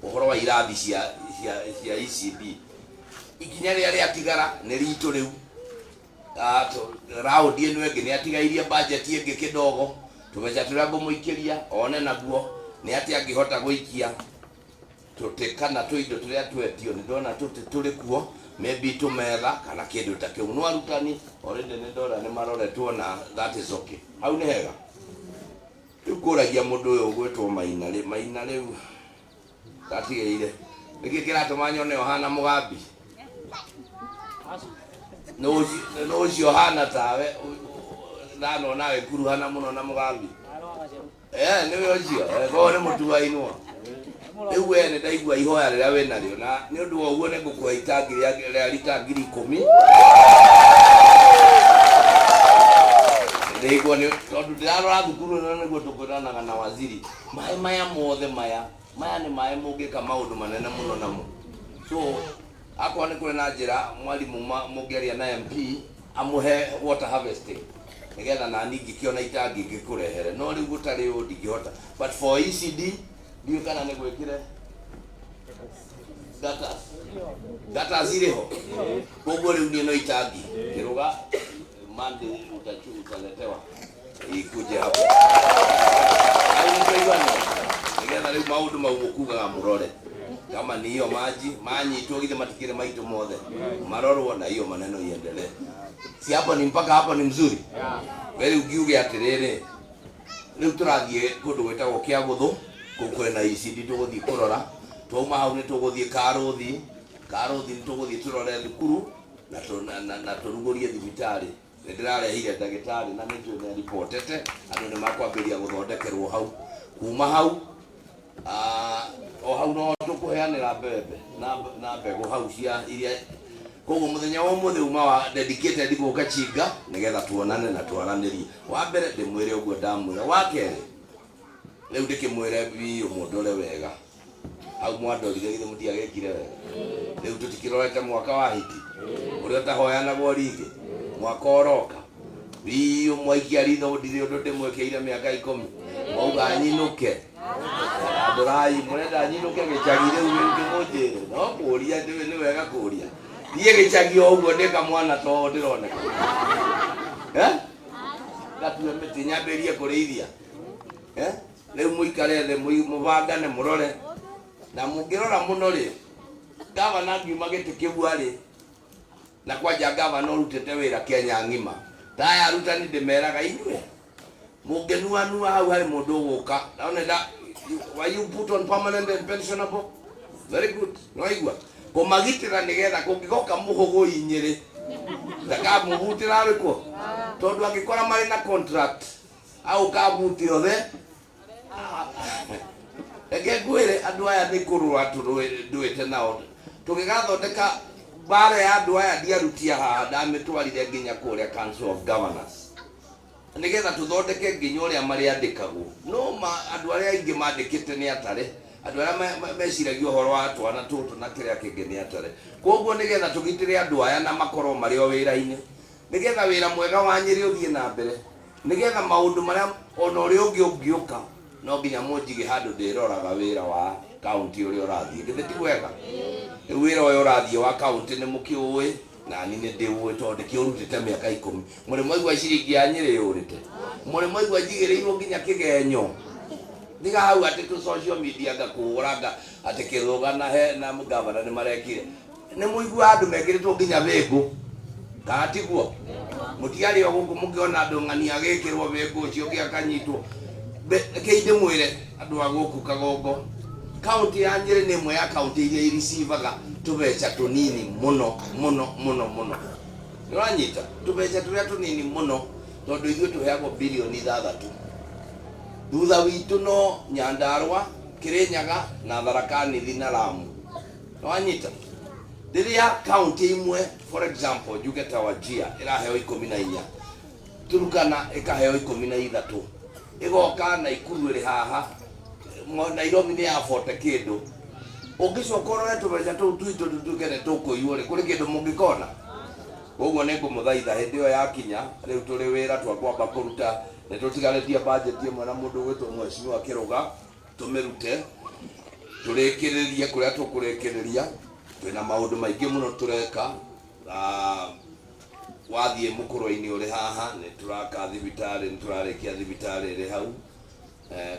Ũhoro wa irathi cia ECD, ikinya rĩrĩa rĩatigara nĩ ritũ rĩu. Raundi ĩno ĩngĩ nĩ atigairie budget ĩngĩ kĩdogo, tũbeca tũrĩa ngũmũikĩria one naguo nĩ atĩ angĩhota gũikia tũtĩ kana tũindo tũrĩa twetio. Nĩ ndona tũtĩ tũrĩ kuo, maybe tũmetha kana kĩndũ ta kĩu. No arutani already nĩ ndona nĩ maroretwo na that is okay. Hau nĩ hega. Rĩu ngũragia mũndũ ũyũ ũgwĩtwo Maina rĩ, Maina rĩu ndatigĩrĩire nĩkĩ kĩratũma nyone ũhana mũgambi? Nĩ ũcio ũhana tawe, ndanona agĩkuruhana mũno na mũgambi. Eh, nĩwe ũcio. Eh, koguo nĩ mũtuainwo. Rĩu we nĩ ndaigua ihoya rĩrĩa wĩ narĩo, na nĩ ũndũ wa ũguo nĩ ngũkũhe itangi rĩa rita 10,000. Ndĩigua nĩ tondũ ndĩrarora thukuru ĩno nĩguo tũkwĩranaga na waziri. Maĩ maya mothe maya, maya nĩ maĩ mũngĩka maũndũ manene mũno namo. So, akorwo nĩ kũrĩ na njĩra mwarimũ mũngĩaria na MP amũhe water harvesting nĩgetha nani ngĩkĩona itangi ngĩkũrehere, no rĩu gũtarĩ ũũ ndingĩhota. But for ECD ndiũĩ kana nĩ gwĩkĩre gutters, gutters irĩ ho, koguo rĩu niĩ no itangi kĩrũga. Monday utaletewa ikuje hapo. Hau nĩ twaiguana, nĩgetha rĩu maũndũ mau mũkugaga mũrore kama ni hiyo maji manyitwo, githĩ matikĩrĩ maitũ mothe marorwo na hiyo maneno iendelee. Si hapo ni mpaka hapo ni mzuri. We rĩu ngiuge atĩrĩrĩ, rĩu tũrathiĩ kũndũ gwĩtagwo Kĩagũthũ, kũu kwĩna ECD tũgũthiĩ kũrora. Twauma hau nĩ tũgũthiĩ Karũthi. Karũthi nĩ tũgũthiĩ tũrore thukuru na tũrugũrie thibitarĩ. Nĩ ndĩrarehire ndagĩtarĩ na nĩ njũĩ nĩ aribotete andũ nĩ makwambĩrĩria gũthondekerwo hau. Kuma hau, o hau no tũkũheanĩra mbembe na mbegũ hau cia iria. Koguo mũthenya wa ũmũthĩ uma wa dedicated gũka Chinga nĩgetha tuonane na twaranĩrie. Wa mbere ndĩmwĩre ũguo ndamwĩra. Wa kerĩ rĩu ndĩkĩmwĩre biũ mũndore wega. Hau mwandorire githĩ mũtiagĩkire wega? Rĩu tũtikĩrorete mwaka wa hiti ũrĩa ũtahoyanagwo rĩngĩ, mwaka ũroka biũ. Mwaikia ritho ndirĩ ũndũ ndĩmwĩkĩire mĩaka 10, mwauga nyinũke. Ndũrai mũrenda nyinũke gĩcagi rĩu ngĩmũnjĩre no kũria nĩ wega kũria niĩ gĩcagi o ũguo ndĩ kamwana to ndĩroneka. Eh, ngatue mĩtĩ nyambĩrie kũrĩithia. Eh, rĩu mũikare thĩ mũbangane mũrore, na mũngĩrora mũno rĩ, gavana ngiuma gĩtĩ kĩu arĩ na kwanja gavana ũrutĩte wĩra Kenya ng'ima. Ta aya arutani ndĩmeraga inyuĩ mũngĩnuanua hau harĩ mũndũ ũgũka naone da. Were you put on permanent and pensionable? Very good. Nĩwaigua kũmagitĩra nĩgetha kũngĩgoka mũhũgũi Nyĩrĩ ndakamũhutĩra arĩkwo, tondũ angĩkora marĩ na contract agũkabutĩ othe. Reke ngwĩre, andũ aya nĩ kũrũa tũrũĩte nao tũgĩgathondeka mbara ya andũ aya. Ndiarutia haha, ndamĩtwarire nginya kũrĩa Council of Governors nĩgetha tũthondeke nginya ũrĩa marĩandĩkagwo. No ma andũ arĩa aingĩ mandĩkĩte nĩ atare, andũ arĩa meciragia ũhoro wa twana tũtũ na kĩrĩa kĩngĩ nĩ atare. Koguo nĩgetha tũgitĩre andũ aya na makorwo marĩ o wĩra-inĩ, nĩgetha wĩra mwega wa Nyĩrĩ ũthiĩ na mbere, nĩgetha maũndũ marĩa ona ũrĩa ũngĩ ũngĩũka, no nginya mũnjige handũ ndĩroraga wĩra wa kaunti ũrĩa ũrathiĩ. Githĩ ti wega? Rĩu wĩra ũyũ ũrathiĩ wa kaunti nĩ mũkĩũĩ, nani nĩ ndĩũĩ tondũ ndĩkĩũrutĩte mĩaka 10. Mũrĩ mwaigua ciringi ya Nyĩrĩ yũrĩte? Mũrĩ mwaigua njigĩrĩirwo nginya kĩgenyo? Tiga hau atĩ tũ social media ngakũhũra nga atĩ kĩrũga na he na gavana nĩ marekire. Nĩ mũiguaga andũ mekĩrĩtwo nginya bĩngũ, kana tiguo? Mũtiarĩ o gũkũ mũkĩona andũ ng'ania agĩkĩrwo bĩngũ, ũcio ũngĩ akanyitwo. Rekei ndĩmwĩre andũ a gũkũ Kagongo, kaunti ya Nyĩrĩ nĩ ĩmwe ya kaunti iria iricivaga tũbeca tũnini mũno mũno mũno mũno. Nĩũranyita? Tũbeca tũrĩa tũnini mũno, tondũ ithuĩ tũheagwo bilioni 6. Thutha witũ no Nyandarua, Kirinyaga na Tharaka Nithi na Lamu. Nĩwanyita? Rĩrĩa kaunti imwe, for example njuge ta Wajir ĩraheo 14, Turkana ĩkaheo 13, ĩgoka Naikuru ĩrĩ haha, Nairobi nĩ ya 40 kĩndũ. Ũngĩcoka ũrore tũbeca tũu twitũ tũtuĩke nĩ tũkũiywo rĩ, kũrĩ kĩndũ mũngĩkona? Koguo nĩ ngũmũthaitha, hĩndĩ ĩyo yakinya, rĩu tũrĩ wĩra twakwamba kũruta, nĩ tũtigarĩtie budget ĩmwe na mũndũ ũgwĩtwo mheshimiwa Kĩrũga, tũmĩrute. Tũrĩkĩrĩrie kũrĩa tũkũrĩkĩrĩria, twĩna maũndũ maingĩ mũno tũreka. Wathiĩ mũkũrwe-inĩ ũrĩ haha, nĩ tũraka thibitarĩ, nĩ tũrarĩkia thibitarĩ ĩrĩ hau.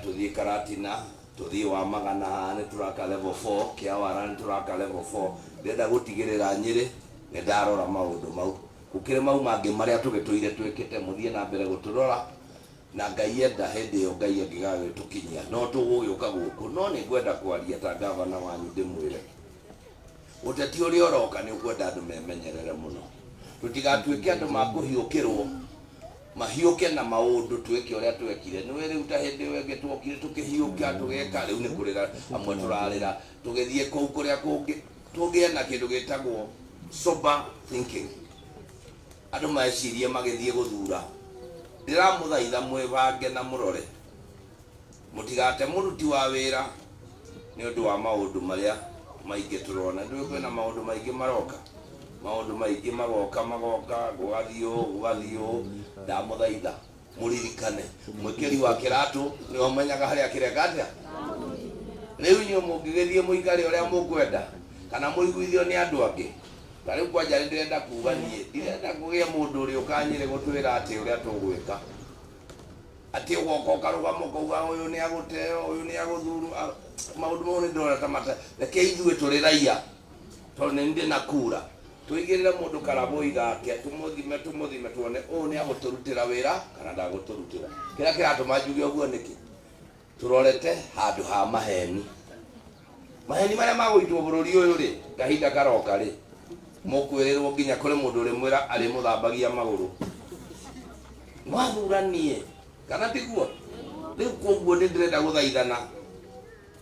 Tũthiĩ Karatina, tũthiĩ wa Magana haha nĩ tũraka level 4, Kĩawara nĩ tũraka level 4. Ndĩrenda gũtigĩrĩra Nyĩrĩ nĩ ndarora maũndũ mau. Gũkĩrĩ mau mangĩ marĩa tũgĩtũire twĩkĩte, mũthiĩ na mbere gũtũrora, na Ngai enda hĩndĩ ĩyo Ngai angĩgagĩtũkinyia no tũgũgĩũka gũkũ. No nĩ ngwenda kwaria ta gavana wanyu ndĩmwĩre, ũteti ũrĩa ũroka nĩ ũkwenda andũ memenyerere mũno, tũtigatuĩke andũ makũhiũkĩrwo, mahiũke na maũndũ twĩke ũrĩa twekire. Nĩwe rĩu ta hĩndĩ ĩyo ĩngĩ twokire tũkĩhiũka tũgeka, rĩu nĩ kũrĩra amwe tũrarĩra, tũgĩthiĩ kũu kũrĩa kũngĩ, tũgĩe na kĩndũ gĩtagwo sober thinking, andũ mecirie magĩthiĩ gũthura. Ndĩramũthaitha mwĩbange na mũrore, mũtigate mũruti wa wĩra nĩ ũndũ wa maũndũ marĩa maingĩ tũrona. Ndũĩ kwĩna maũndũ maingĩ maroka, maũndũ maingĩ magoka magoka, gũgathiĩ ũũ gũgathiĩ ũũ. Ndamũthaitha mũririkane mwĩkĩri wa kĩratũ nĩ ũmenyaga harĩa kĩreka atĩa. Rĩu inyuĩ mũngĩgĩthiĩ mũikare ũrĩa mũkwenda kana mũiguithio nĩ andũ angĩ. Ta rĩu kwanja nĩ ndĩrenda kuga niĩ ndirenda kũgĩe mũndũ ũrĩ ũka Nyĩrĩ gũtwĩra atĩ ũrĩa tũgwĩka, atĩ ũgoka ũkarũgama ũkauga ũyũ nĩ agũteo, ũyũ nĩ agũthurwo. Maũndũ mau nĩ ndĩrona ta mata. Reke ithuĩ tũrĩ raia, tondũ nĩ ndĩ na kura, tũigĩrĩre mũndũ karabũi gake, tũmũthime tũmũthime tuone ũyũ nĩ agũtũrutĩra wĩra kana ndagũtũrutĩra. Kĩrĩa kĩratũma njuge ũguo nĩkĩ? Tũrorete handũ ha maheni, maheni marĩa magũitwo bũrũri ũyũ rĩ, kahinda karoka rĩ, mũkwĩrĩrwo nginya kũrĩ mũndũ ũrĩmwĩra arĩmũthambagia magũrũ mwathuranie, kana tiguo? Rĩu koguo nĩ ndĩrenda gũthaithana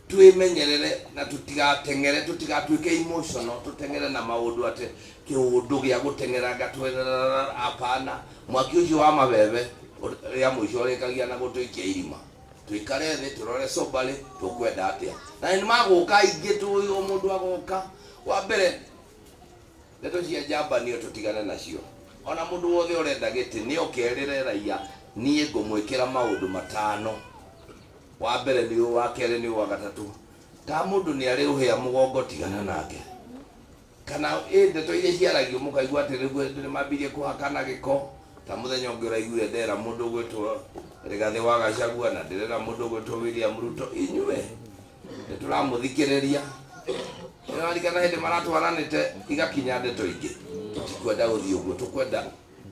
twĩmenyerere na tũtigateng'ere, tũtigatuĩke emotional, tũteng'ere na maũndũ atĩ kĩũndũ gĩa gũteng'eranga twererera. Hapana, mwaki ũcio wa mabebe rĩa mũico ũrĩkagia na gũtũikia irima. Tũikare thĩ tũrore soberly tũkwenda atĩa, na nĩ magũka aingĩ tũĩ o mũndũ agoka. Wa mbere, ndeto cia njambanio tũtigane nacio. Ona mũndũ wothe ũrenda gĩtĩ nĩ okerĩre raia, niĩ ngũmwĩkĩra maũndũ matano, wa mbere nĩ ũyũ, wa kerĩ nĩ ũyũ, wa gatatũ. Ta mũndũ nĩ arĩ rũhĩa mũgongo, tigana nake. Kana ĩ ndeto iria ciaragio mũkaigua atĩ rĩu andũ nĩ mambirie kũhakana gĩko. Ta mũthenya ũngĩ ũraiguire ndera mũndũ ũgwĩtwo Rigathĩ wa Gachagua na ndĩrera mũndũ ũgwĩtwo William Ruto, inyuĩ nĩ tũramũthikĩrĩria. Nĩũraririkana hĩndĩ maratwaranĩte igakinya ndeto ingĩ. Tũtikwenda gũthiĩ ũguo, tũkwenda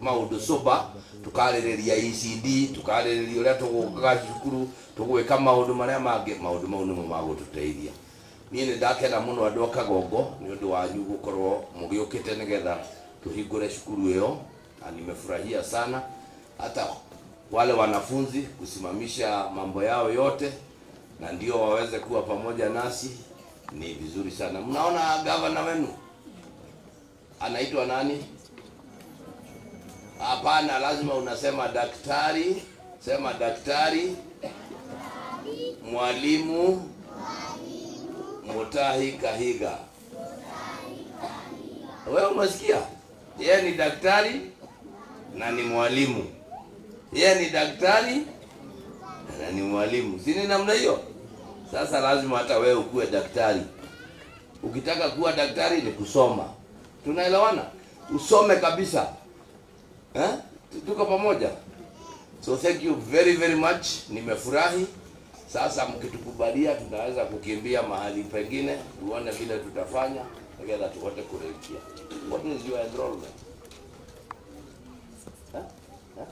maũndũ sober, tũkarĩrĩria ECD, tũkarĩrĩria ũrĩa tũgũka cukuru, tũgwĩka maũndũ marĩa mangĩ. Maũndũ mau nĩmo magũtũteithia. Niĩ nĩ ndakena mũno andũ a Kagongo nĩ ũndũ wanyu gũkorwo mũgĩũkĩte nĩgetha tũhingũre cukuru ĩyo, na nimefurahia sana hata wale wanafunzi kusimamisha mambo yao yote na ndio waweze kuwa pamoja nasi, ni vizuri sana. Mnaona gavana wenu anaitwa nani? Hapana, lazima unasema daktari, sema daktari Mwalimu Mutahi Kahiga. Wewe umesikia? Yeye ni daktari na ni mwalimu. Yeye ni daktari na ni mwalimu, si ni namna hiyo? Sasa lazima hata wewe ukuwe daktari. Ukitaka kuwa daktari ni kusoma. Tunaelewana? Usome kabisa. Eh? Tuko pamoja? So thank you very very much. Nimefurahi. Sasa mkitukubalia tunaweza kukimbia mahali pengine tuone vile tutafanya together tuwote kurekia. What is your enrollment? Huh? Huh?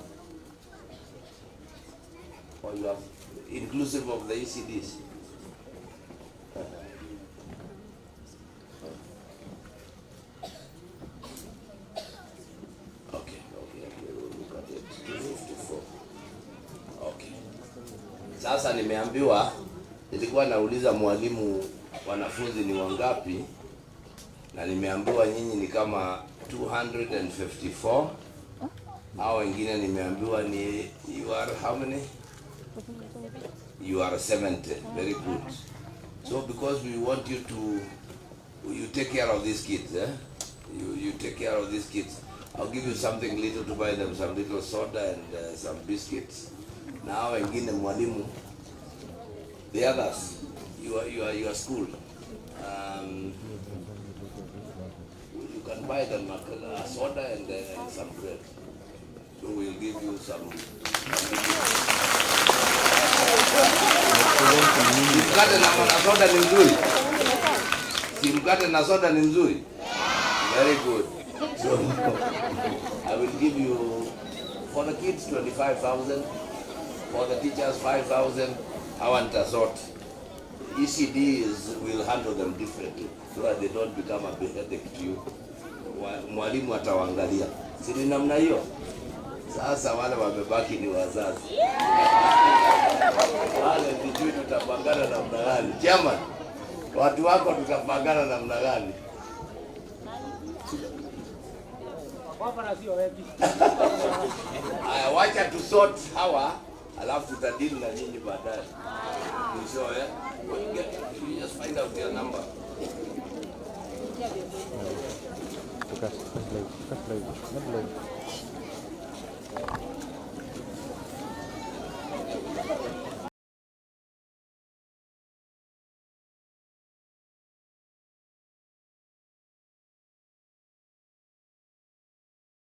Or you have inclusive of the ECDs? Okay, we'll look at it. 254. Okay. Sasa nimeambiwa, nilikuwa nauliza mwalimu wanafunzi ni wangapi, na nimeambiwa nyinyi ni kama 254. Hao wengine nimeambiwa ni, you are how many? You are 70. Very good. So because we want you to, you take care of these kids, eh? You take care of these kids. I'll give you something little to buy them some little soda and some biscuits. Na hao wengine mwalimu, the others, you your school. You can buy them a soda and some bread. So we'll give you some. Si mkate na soda ni mzuri? Si mkate na soda ni mzuri? Very good. So I will give you, for the kids, 25,000, for the teachers 5,000. Hawa nitasort. ECD will handle them differently so that they don't become a big headache to you. Mwalimu atawaangalia. Si ni namna hiyo? Sasa wale wamebaki ni wazazi. Wale sijui tutapangana namna gani. Chairman, watu wako tutapangana namna gani? Aya, wacha tusort hawa alafu tutadili na nyinyi baadaye. You sure, eh? Well, you just find out their number. Bukas, bukas live, bukas live, not live.